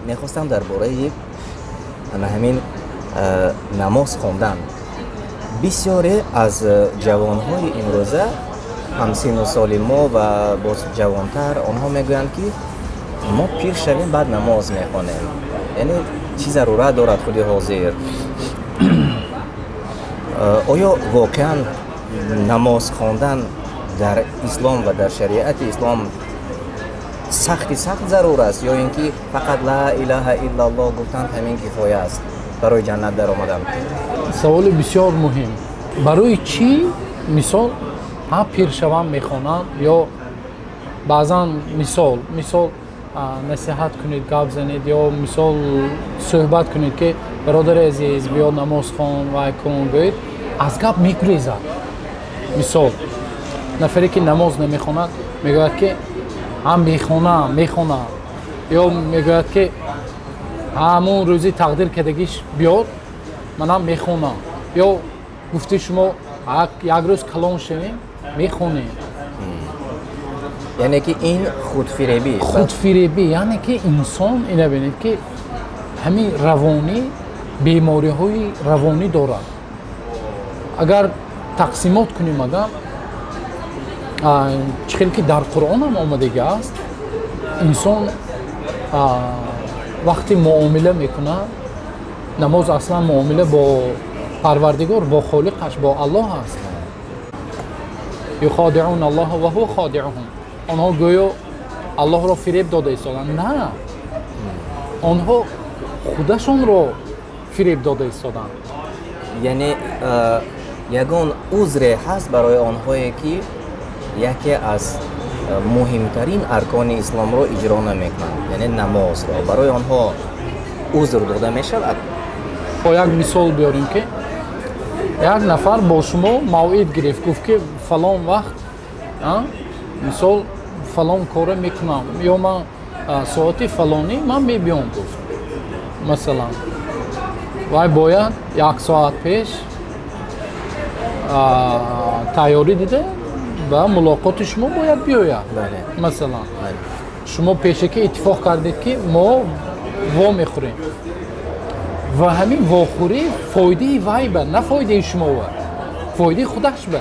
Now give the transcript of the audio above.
Мехостам дар бораи ана ҳамин намоз хондан. Бисёре аз ҷавонҳои имрӯза, ҳамсину соли мо ва боз ҷавонтар, онҳо мегӯянд, ки мо пир шавем, баъд намоз мехонем, яъне чӣ зарурат дорад худи ҳозир? Оё воқеан намоз хондан дар ислом ва дар шариати ислом сахти сахт зарур аст ё ин ки фақат ла илаҳа иллаллоҳ гуфтан ҳамин кифоя аст барои ҷаннат даромадан? Саволи бисёр муҳим. Барои чӣ, мисол, ҳа, пир шавам, мехонам? Ё баъзан, мисол, насиҳат кунед, гап занед ё, мисол, суҳбат кунед, ки бародари азиз, биё намоз хон, вай кун гӯед, аз гап мегурезад. Мисол, нафаре ки намоз намехонад, мегӯяд, ки ҳам мехонам, мехонам, ё мегӯяд, ки ҳамун рӯзи тақдир кардагиш биёд, манам мехонам, ё гуфти шумо, як рӯз калон шавем, мехонем. Яъне ки ин худфиребӣ? Худфиребӣ. Яъне ки инсон, ина бинед, ки ҳамин равонӣ, бемориҳои равонӣ дорад. Агар тақсимот кунем, агар чӣ хел ки дар Қуръонам омадагӣ аст, инсон вақте муомила мекунад, намоз аслан муомила бо Парвардигор, бо Холиқаш, бо Аллоҳ аст. يخادعون الله وهو خادعهم. Онҳо гӯё Аллоҳро фиреб дода истоданд. На, онҳо худашонро фиреб дода истоданд. Яъне ягон узре ҳаст барои онҳое, ки яке аз муҳимтарин аркони исломро иҷро намекунанд, яъне намозро? Барои онҳо узр дода мешавад? Бо як мисол биёрем, ки як нафар бо шумо мавъид гирифт, гуфт, ки фалон вақт, мисол, фалон кора мекунам ё ман соати фалонӣ ман мебиём, гуфт, масалан. Вай бояд як соат пеш тайёрӣ дида, ба мулоқоти шумо бояд биёяд. Масалан, шумо пешакӣ иттифоқ кардед, ки мо во мехӯрем, ва ҳамин вохӯрӣ фоидаи вай ба, на фоидаи шумо ба, фоидаи худаш ба.